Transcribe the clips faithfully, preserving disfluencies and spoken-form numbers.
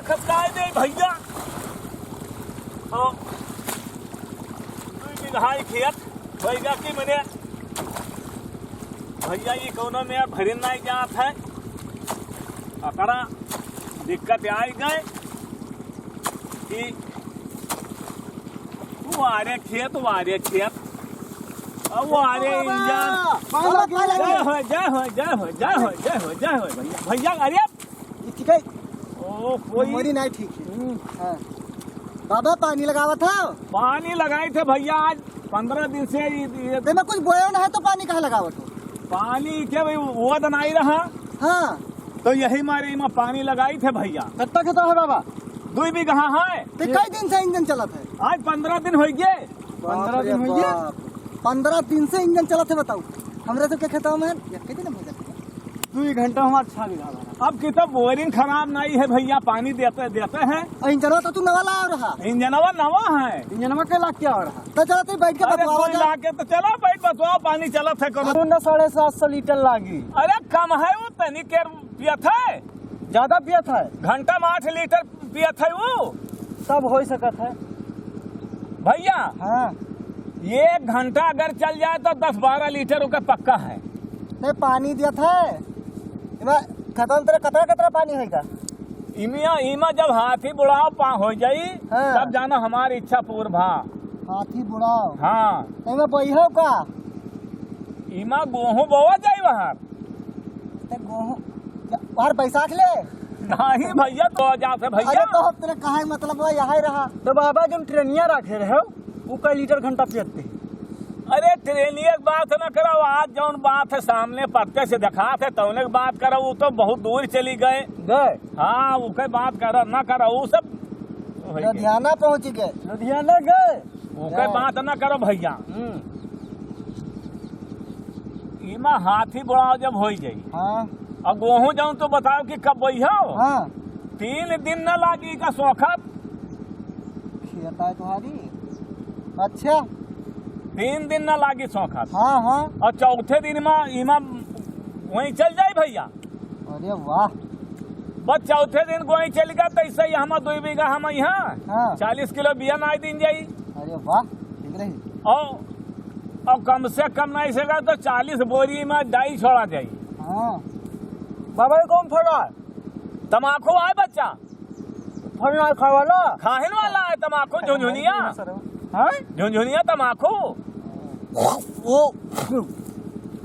खपकाए दे भइया। तो दुई बिगहा खेत भइया की मने भइया ई कौनो में भरिन नाहीं जात है। अकरा दिक्कत आइ गए कि वो आरे खेत, वो आरे खेत, अब वो आरे इंजन। पानी लग गया। जय हो, जय हो, जय हो, जय हो, जय हो, जय हो भइया, भइया, अरे ई ठीक है। ओ, कोई मेमोरी नाहीं ठीक है। हम्म। हाँ। बाबा, पानी लगावत हो? पानी लगाइत है भइया, आज पन्द्रह दिन से ये, ये तो मैं कुछ बोया ना है, तो पानी कहाँ लगावत हो? पानी के भाई, वो तो नाहीं रहा। हाँ। तो यही मारे इमा पानी लगाइत है भइया। कितना खेत है बाबा? दुई बिगहा है। तो कई दिन से इंजन चलत है? आज पन्द्रह दिन होइ गए। पन्द्रह दिन होइ गए? बाप। पन्द्रह दिन से इंजन चलत है, बताओ। हमरे सबके खेतवा में एक दिन में हो जाता है। दुई घंटा हमार छानी रहा है। अब की तो बोरिंग खराब नाहीं है भइया, पानी देते, देते हैं। और इंजनवा तो तू नवा लाया रहा। इंजनवा नवा है। इंजनवा के लाग क्या हो रहा? तो चला तू बैठ के अरे बतवावा कोई जा। लाके तो चला बैठ बतवाओ, पानी चलत है करो। अरे ना, साढ़े सात सौ लीटर लागी। अरे कम है वो, तनी केर पियत है। ज्यादा पियत है? घंटा में आठ लीटर पियत है वो। सब होइ सकत है। भइया, हाँ। एक घंटा अगर चल जाए तो दस बारह लीटर ओके पक्का है। नहीं, पानी दियत है। इमा खतम तरह कतरा कतरा पानी होइगा? इमिया, इमा जब हाथी बुढ़ाव पा हो जाई, हाँ। तब जाना हमारी इच्छा पूर भा। हाथी बुढ़ाव? हाँ। तो इमा बइहो का? इमा गोहूं बोवा जाई बाहर। ते गोहूं, या, बाहर बैसाख ले? नाहीं भइया, तो जात है भइया। अरे तो हम तेरे कहा मतलब वो यहाँ ही रहा। तो बाबा जौन ट्रेनिया रखे रहे, वो कै लीटर घंटा पियत थे? अरे ट्रेनिया के बात न करो, आज जौन बात है सामने पत्ते से देखात है, तौने के बात करो, वो तो बहुत दूर चली गए। गए? हाँ, वो के बात करो, न करो, वो सब हो गए। लुधियाना पहुँच गए। लुधियाना गए? ओके हाँ। बात ना करो भइया। हम्म। इमा हाथी बुढ़ाव जब होइ जाई। हाँ। अब गोहूं जाऊं तो बताओ कि कब बोई हो? हाँ। तीन दिन ना लागी का सोखत। खेत है तुम्हारी। अच्छा। तीन दिन ना लागी सोखत। हाँ, हाँ। और चौथे दिन मा इमा वहीं चल जाई भइया। अरे वाह। बस चौथे दिन गोई चल गया, तो इससे ही हम दुई बीघा हम यहाँ हाँ। चालीस किलो बिया नाई दिन जाई। अरे वाह, ठीक रही। और, और कम से कम नाई सका तो चालीस बोरी में डाई छोड़ा जाई। हाँ। बाबा, ये कौन फल है? तमाकू आए बच्चा। फल ना खाए वाला? खाहिन वाला है तमाकू, झुनझुनिया। हाँ? झुनझुनिया तमाकू। वो,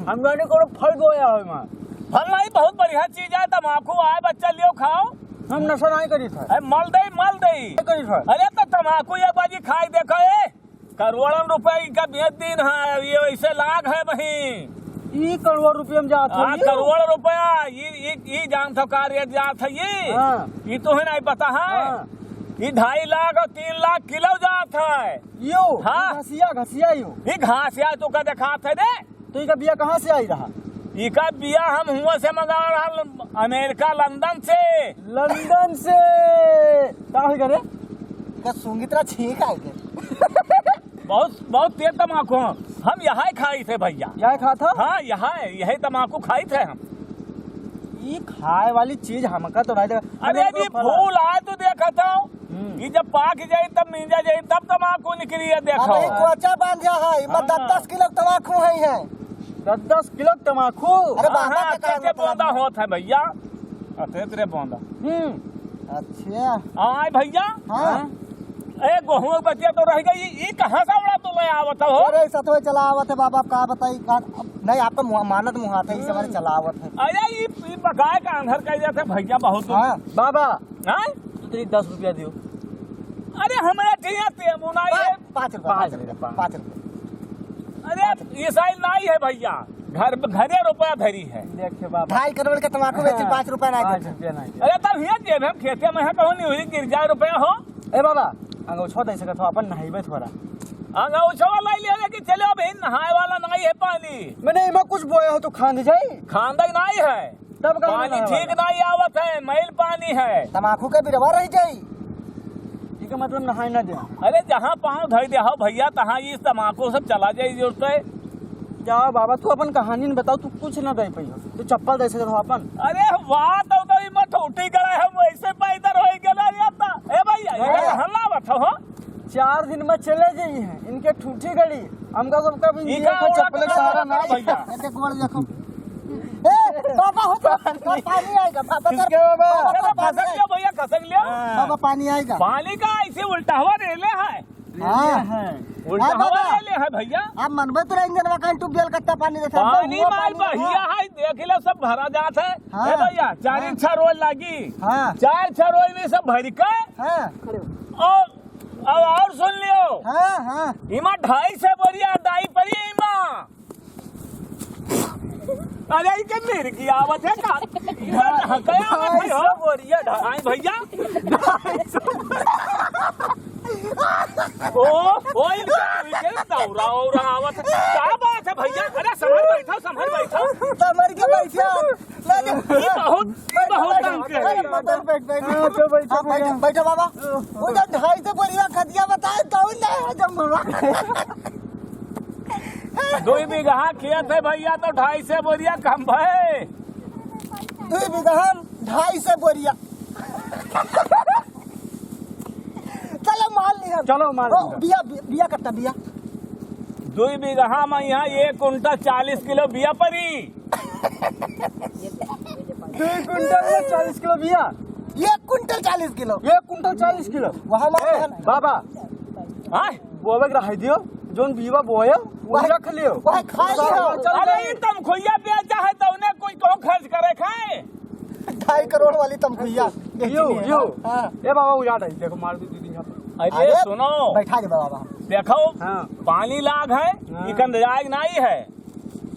हम जाने कोनो फल बोया है वहाँ। फल नहीं, बहुत बढ़िया चीज है, तमाकू आए, बच्चा लियो खाओ। हम नशा नहीं करी था। अरे मल दे, मल दे। नहीं करी था। अरे तो तमाकू एक बाजी खाई देखो, ए, करोड़न रुपए इनका बेच दिन है, ये वैसे लाग है वहीं। ई करोड़ रुपये में जात हाँ, है, ये? करोड़ रुपया, ई, ई, ई जान थो का रेट जात है ये? हाँ। ई तो है नहीं पता है। हाँ। ई ढाई लाख और तीन लाख किलो जात है। यो, हाँ। ई घसिया, घसिया यो। ई घसिया तो का देखात है रे? तो इका बिया कहाँ से आई रहा? इका बिया हम हुआ से मंगा रहा, अमेरिका, लंदन से। लंदन से? का होई करे? इका सूंघी तरह छींक आई के। बहुत, बहुत तेज तमाकू हम, हम यहाँ खाई थे भइया। यहाँ खा था? हाँ, यहाँ, यही तमाकू खाई थे हम। ई खाए वाली चीज हमका तो नहीं देखा। अरे, अरे, जी, फल फूल आए तो देखा था। हम्म। ई जब पाक जाई, तब मिंजा जाई, तब तमाकू निकली है, देखो। अब ई कोचा बांध जा है, ई में हाँ। दस दस किलो तमाकू है, है। दस दस किलो तमाकू? अरे, हाँ, बाबा हाँ, का कहने तेरे मतलब बोंदा है? होत है भइया। अते तेरे बोंदा। हम्म। अच्छा। आए भइया। हाँ। ए, गोहुआ बतिया तो रह गई, ई कहाँ से उड़ा तो ले आवत हो? अरे, सतवे चला आवत है बाबा, का बताई, का, अब नहीं, आपका मुहा-, मानत मुहात है, इस बारे चला आवत है। अरे, ई, ई बगाए का अंधर कह जाते भइया बहुत। हाँ। बाबा, हाँ? तू तेरी दस रुपया दियो। अरे, हमरा चाहिए ते मुनाई है। पाँच रुपया, पाँच पाँच रुपया, रुपया, पाँच। पाँच रुपया। अरे, पाँच रुपया। ई साइल नाई है भइया, घर, घरे रुपया धरी है। देखे बाबा। ढाई करोड़ के तमाकू बेची, हाँ, पाँच रुपया ना पाँच देते। रुपया ना देते। अरे, तब हिया जेब हम खेते में है, कहूँ नहीं हुई, गिर जाए रुपया हो। ए बाबा, अंगौछवा दे सकत हो, अपन नहाइबे थोड़ा। अंगौछवा लाई लिया कि चलो, अभी नहाए वाला नाई है पानी। मैंने इमा कुछ बोया हो तो खांद जाई। खांदक नाई है। तब का पानी नहाए ठीक वाला? नाई आवत है, मैल पानी है। तमाकू के बिरवा रह जाई। इका मतलब नहाए ना दे। अरे जहाँ पाँव धई दे हो भइया, तहाँ ई तमाकू सब चला जाई जरूरत है। जाओ बाबा, तू अपन कहानी न बताओ, तू कुछ ना दे पाई हो। तू चप्पल दे सकत हो अपन। अरे वाह, तो, तो ई मत उठी गड़ा है, वैसे पैदल होई गड़ा। चार दिन में चले जाई हैं, इनके ठूठी गड़ी। हमका सबका भी ई ये का का उड़ा चप्पल के सारा मारा ना भैया? ये देख, गोड़ देखो। ए, बाबा हो तो, तो पानी आएगा, बाबा तो, किसके बाबा? बाबा अरे तो पानी खसक लियो आएगा। भैया, खसक लियो। हाँ। बाबा पानी आएगा। पानी का ऐसे उल्टा हुआ रेले है। हाँ। उल्टा हाँ, हुआ बाबा। रेले है भैया। आप मनबे तो इंजन में कहीं ट्यूबवेल कत्ता पानी देता है, पानी हुआ माल पानी बहिया हुआ। है, देख लो सब भरा जात है। हाँ। ए भैया, चार हाँ। छह रोज लागी। हाँ। चार छह रोज में सब भर के। हाँ। और अब और सुन लियो। हाँ, हाँ। इमा ढाई सौ बोरिया डाई परी इमा। अरे, इके मिर्गी आवत है का? इमा ढकया आवत है, ढाई सौ हो? बोरिया ढा-, आई भैया। ढाई सौ। ओ, ओ, इनके, इनके दौरा, औरा आवत है। का बात है भैया? अरे, संभर बैठो, संभर बैठो। संभर के बैठो। ले, ले। ई बहुत, ई बहुत तंग करे। अरे, बैठ, बैठ, बैठ। हाँ, तो बैठो, हाँ, बैठो, भैया। बैठो बाबा। वो जो ढाई सौ बोरिया खदिया बताए, कौन लाए है जब बाबा? दुई बीघा खेत है भैया, तो ढाई सौ बोरिया कम है। दुई बीघा ढाई सौ बोरिया। चलो, माल लिहन। चलो, माल ओ, लिहन। बिया, बिया, बिया कत्ता बिया? दुई बीघा में यहाँ एक कुंटल चालीस किलो बिया परी। दुई कुंटल में चालीस किलो बिया? एक कुंटल चालीस किलो। एक कुंटल चालीस किलो। वहाँ माल ए, लिहन। बाबा, हाँ? बोवे के रह दियो, जोन बीवा बोयो, वो वह, रख लियो। वह खा लियो। चल अरे, भाई। ई तमखुइया बेचा है, तो उन्हें कोई कौन खर्च करे खाए? ढाई करोड़ वाली तमखुइया यो, बेचनी है। यो। हाँ। ए बाबा, उजाड़ है, देखो, मार दी दीदी यहाँ पे। अरे, अरे, सुनो। बैठा दे बाबा। देखो, हाँ। पानी लाग है, हाँ। इकन जायग नहीं है।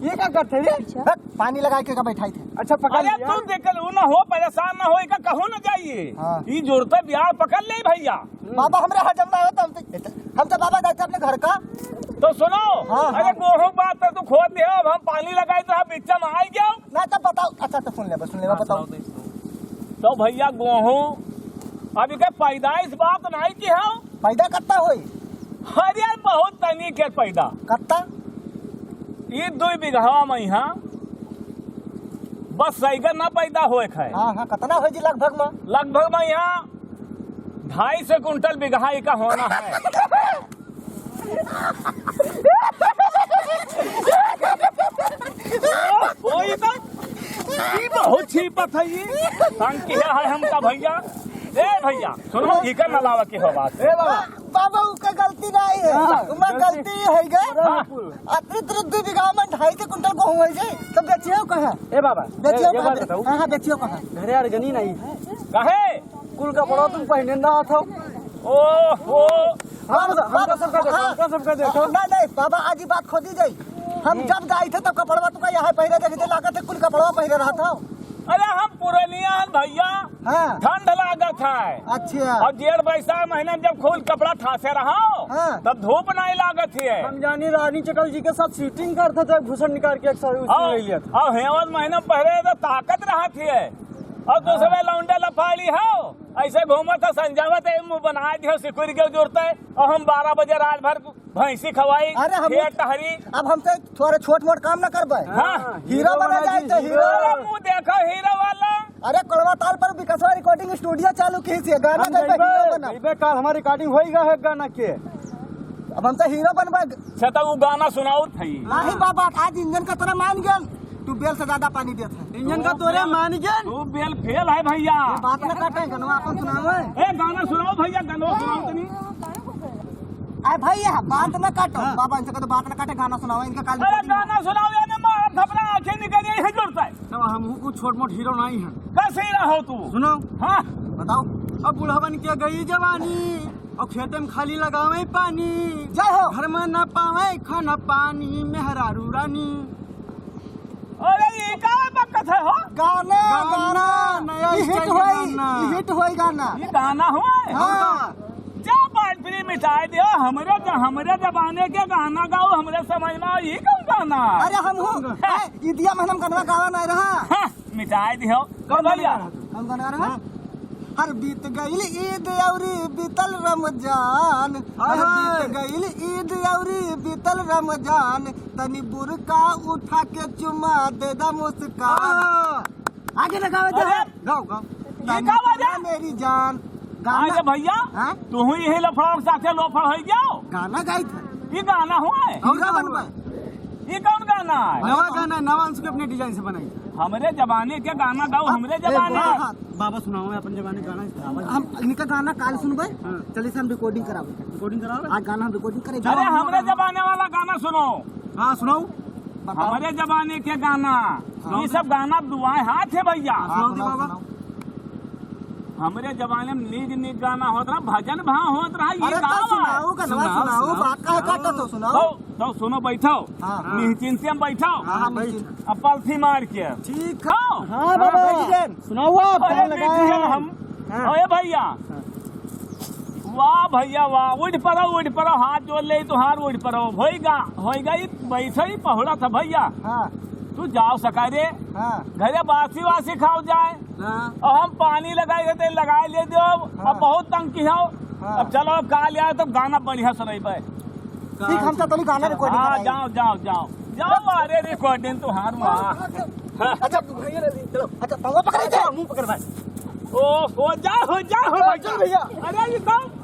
ये का करते रे? हट, पानी लगा के का बैठाई थे। अच्छा, पकड़ अरे, लिया। तू देख, उ ना हो, परेशान ना हो, इका कहूँ ना जाइए। हाँ। ई जोड़ते बियाह पकड़ ले भैया। बाबा, हमरा हजम ना होता, हम तो, हम तो बाबा जाते अपने घर का। तो सुनो, हाँ, अरे हाँ। गोहूँ बात तो तू खोद दियो, अब हम पानी लगाई तो हम बिच्चा में आई गयो। ना तो बताओ, अच्छा तो सुन ले, बस सुन ले, हाँ, बताओ। सुनाओ तो, सुनाओ। तो भैया गोहूँ, अभी के पैदाइश बात नहीं की हो। पैदा कत्ता होई? अरे यार बहुत तनी के पैदा। कत्ता? ई दुई बीघवा में यहाँ बस सैगन ना पैदा होए खाए। हाँ, हाँ, कतना होई जी लगभग में? लगभग में यहाँ ढाई सौ कुंटल बीघा का होना है। ओ, वही तो, ई बहुत छीपत है ई। तंग किया है हमका भैया। ए भैया, सुनो, इकर ना लावा के हो बात। ए बाबा। बाबा, उका गलती नहीं है। हाँ, उमा गलती। गलती है गे। हाँ। अतरी तुरंत दुई बीघा में ढाई सौ कुंटल गोहूँ है जे, तो बेचियो कहाँ? ए बाबा, बेचियो ए, ए कहाँ? बात बताओ। हाँ, हाँ, बेचियो कहाँ? घरे आर गनी नहीं है। काहे? कुल कपड़ा तुम पहने ना था। ओहो। हम, बाबा, हमका सबका देखो, हाँ। हमका सबका देखो। नहीं, नहीं, बाबा, आज ही बात खोदी जाई। हम हम्म। जब गए थे, तब कपड़वा तुका यहाँ पहिरे देखे थे, लागत है कुल कपड़वा पहिरे रहा था। अरे, हम पुरनिया हन भैया, हाँ। ठंड लागत है। अच्छा। और जेठ बैसाख महीना में जब कुल कपड़ा ठासे रहो, हाँ। तब धूप नहीं लागत है। हम जानी रानी चटल जी के साथ shooting करते थे, भूषण निकाल के एक सौ उसमें और, ले लिया था। और हेवत महीना में पहिरे तो ताकत रहत है। और दूसरे हाँ। लौंडे लफाड़ी हो, ऐसे घूमत है, संजावत है, मुंह बना दियो, सिकुड़ के जुड़ता है, और हम बारह बजे रात भर भैंसी खवाई, अरे हम खेत टहरी। अब हमसे थोड़े छोट मोट काम ना करबे। हाँ। हीरो बना जाए तो हीरो। अरे मुंह देखो हीरो वाला। अरे कड़वा ताल पर विकासवा recording studio चालू की से गाना हम गइबे, गइबे हीरो बना। गइबे, काल हमार recording होइगा है गाना के। अब हमसे हीरो बनबे। अच्छा तो वो गाना सुनाओ थई। नहीं बाबा, आज इंजन का तरह मान गया। ट्यूबवेल से ज्यादा पानी देत है। इंजन का तोरे मान गया। ट्यूबवेल फेल है भैया। ये बात ना काटे, गनवा अपन सुनावे। ए, गाना सुनाओ भैया, गनवा सुनाओ तनी। अरे भैया, बात ना काटो। हाँ। बाबा इनसे कहते बात ना काटे, गाना सुनाओ, इनका काल अरे recording गाना सुनाओ, यार, मारा थपड़ा आंखें निकल गई है जोर से। तो हम कुछ छोट मोट हीरो नहीं है। कैसे हीरो हो तू? सुनो। हाँ। बताओ। अब बुढ़वन के गई जवानी, और खेते में खाली लगावे पानी। जय हो। घर में ना पावे खाना पानी, मेहरारू रानी। अरे, ये का बकत है हो? गाना, गाना, गाना। नया ये hit style के होई, गाना। ये hit होई गाना। ये गाना हुआ है? हाँ। जा बात फिर मिटाई दियो, हमरे ज-, हमरे जमाने के गाना गाओ, हमरे समझ में आओ, ये कौन गाना है? अरे, हम हूँ। हाँ। ए, ईदिया में हम गनवा गावा नहीं रहा। हाँ, मिटाई दियो। कौन भैया? हम गाना रहा? हाँ। हर बीत गइल ईद औरी बीतल रमजान, हर हाय, हाय। बीत गइल ईद औरी बीतल रमजान, तनी बुरका उठा के चुमा दे दा मुस्कान। हाँ। आगे लगावे दे। अरे, गाओ, गाओ। ये का बात है? मेरी जान, गाना। अरे भइया, हाँ? तुहू यही लफड़ा के साथे लोफड़ होइ गयो। गाना गाइत है। ई गाना हुआ है? और का बनबा? ई कौन गाना है? नवा गाना है, नवा अंश के अपने design से बनाई। हमरे जमाने के गाना गाओ, हमरे ए, जमाने। बाबा, बाबा सुनाओ, अपन जमाने के गाना। हम इनका गाना काल सुनबे। हाँ। चलिए से हम recording करावे। Recording करावे? आज गाना हम recording करे। अरे हमरे जमाने वाला गाना सुनो। हाँ, सुनाओ। बताओ। हमरे जमाने के गाना, हाँ। ई सब गाना दुआएं हाथ है भइया। हाँ, सुनाओ दी सुनाओ, बाबा। सुनाओ। हमरे जमाने में नीक नीक गाना होत रहा, भजन भाव होत रहा, ये अरे का तो बा? सुनाओ, गाना सुनाओ, सुनाओ, सुनाओ। बात का है, काटा तो सुनाओ। तो, तो सुनो, बैठो। हाँ, हाँ। निश्चिंत से हम बैठो। हाँ, हाँ, बैठ। अब पलथी मार के। ठीक है। हाँ। हाँ, हाँ, बाबा। बैठ जाए। सुनाओ आप, अरे, कहाँ लगाए बैठ जाए हैं? हम। हाँ। अरे भइया। हाँ। वाह भइया, वाह। उठ पड़ो, उठ पड़ो, हाथ जोड़ ले तुहार, उठ पड़ो। होइगा, होइगा, ई बैठो ही पहुड़ा था भइया। हाँ। तू जाओ सका रे। हाँ। घरे बासी वासी खाओ जाए। हाँ। और हम पानी लगाए के तेल लगाए ले दो, हाँ। अब बहुत तंग की हो। हाँ। अब चलो, अब काल आए तो गाना बढ़िया सुनाई बे। ठीक, हम तो तनी गाना recording हाँ, कराई। जाओ, जाओ, जाओ। जाओ, अरे recording तो हार हुआ। अच्छा, तू भैया रे, चलो। अच्छा, पावा पकड़, अच्छा, मुंह पकड़ भाई। ओ, हो जा, हो जा, हो जा। चल भैया। अरे, ये कौन?